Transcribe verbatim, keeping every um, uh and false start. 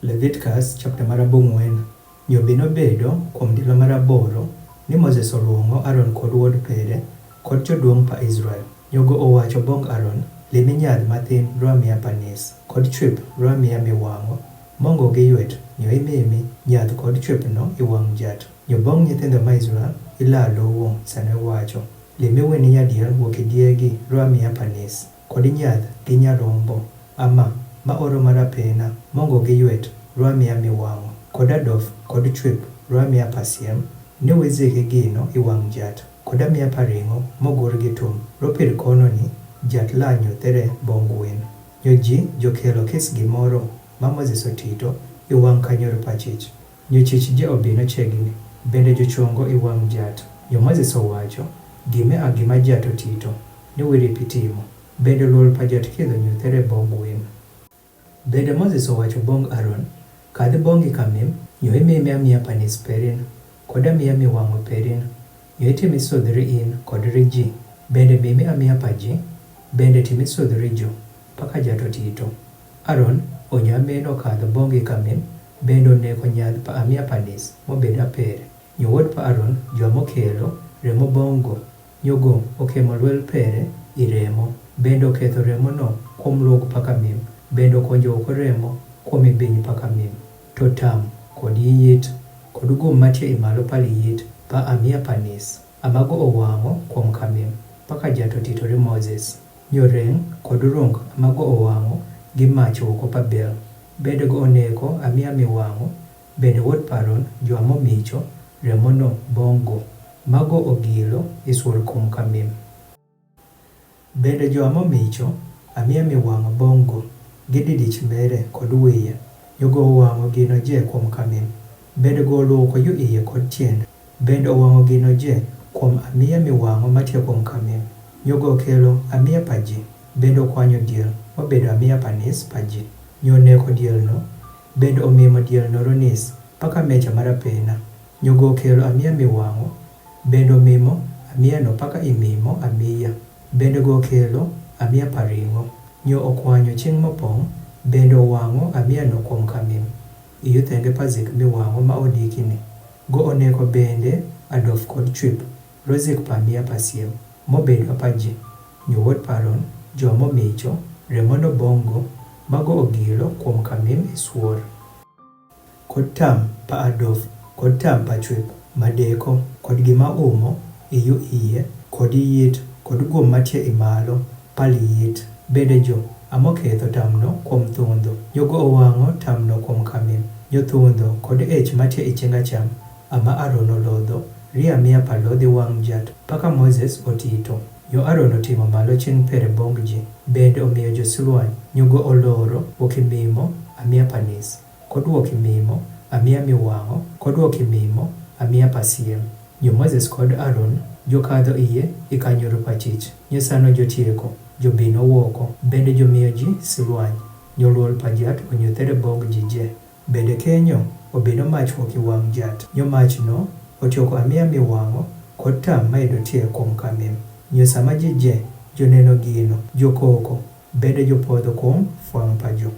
Leviticus chapter mar abung'wen. Nyo bino bedo kuom ndalo mar aboro ni Moses oluongo Aaron kod wuod pere kod joduong' pa Israel. Nyogo owacho bong Aaron, limi nyadh mathin ro amia panis, kod chwip ro amia miwang'o, mongo gi ywet, nyo imimi nyadh kod chwip no i wang' jat. Nyo bong nyithindo ma Israel ilalo wuo sano iwacho, limi wini nyadiel wuok idiegi ro amia panis, kod nyadh gi nyarombo, ama, ma oro mar apena, mongo gi ywet, ro amia miwang'o, kod adof, kod chwip, ro amia pasiem, ni wiziki gino i wang' jat, kod amia paring'o mogur gi tum, ro pir kono ni jat lanyo there bong gwin. Nyo ji jokelo kis gimoro ma Moses otito i wang' kanyor pachich. Nyo chich je obino chegni, bende jochongo i wang' jat. Nyo Moses owacho, gime a gima jat otito, ni wiri pitimo, bende luol pa jat kidho nyo there bong gwin. Bende Moses owacho bong Aaron, kadhi bongi kamim, nyo imimi amia panis perin, kod amia miwang'o perin, nyo itimi sodhri in kod ri ji, bende mimi amia pa ji, bende timi sodhri jo, paka jat otito. Aaron onyo ameno kadho bongi kamim, bende oneko nyadh pa amia panis mobed apere. Nyo wuod pa Aaron jwa mokelo remo bongo, nyogo okemo lwel pere i remo, bende oketho remono kuom luog pa kamim, bende okonjo oko remo kuom ibiny pa kamim. To tam kod yiyit kod gum matie i malo pal yiyit pa amia panis, amago owang'o kuom kamim, paka jat otito ri Moses. Nyo reng kod rung amago owang'o gi mach oko pa bel, bende go oneko amia miwang'o, bende wuod pa Aaron jwa momicho remono bongo, mago ogilo i suor kuom kamim. Bende jwa momicho amia miwang'o bongo gi didich mere kod wiye, nyogo owang'o gino je kuom kamim, bende go oluoko yo iye kod tiende, bende owang'o gino je kuom amia miwang'o matie kuom kamim, nyogo okelo amia pa ji, bende okwanyo diel mobedo amia panis pa ji, nyo oneko dielno, bende omimo dielno ronis paka mecha mar apena. Nyogo okelo amia miwang'o, bende omimo amiano paka imimo amia, bende go okelo amia paring'o, nyo okwanyo ching' mopong', bende owang'o amiano kuom kamim. Iyo thenge pa zik miwang'o ma odiki ni, go oneko bende adof kod chwip, rozik pa amia pasiem, mobedo apa ji, nyo wuod pa Aaron jwa momicho remono bongo, mago ogilo kuom kamim i suor. Kod tam pa adof, kod tam pa chwip, madeko, kod gima umo iyo iye, kod yiyit, kod gum matie i malo pal yiyit, bende jo amoketho tamno kuom thundho, nyogo owang'o tamno kuom kamim, nyo thundho kod ech matie i ching acham, ama Aaron olodho ri amia pa lodhi wang' jat, paka Moses otito. Nyo Aaron oting'o malo ching' pere bong ji, bende omiyo josilwany, nyogo oloro wuok imimo amia panis, kod wuok imimo amia miwang'o, kod wuok imimo amia pasiem. Nyo Moses kod Aaron jokadho iye i kanyor pachich, nyo sano jotieko, jobino woko, bende jomiyo ji silwany, nyo luol pa jat onyo there bong ji je. Bende kenyo obino mach wuok i wang' jat, nyo machno otieko amia miwang'o kod tam ma ido tie kuom kamim. Nyo sama ji je joneno gino, jokoko, bende jopodho kuom fwang' pa jo.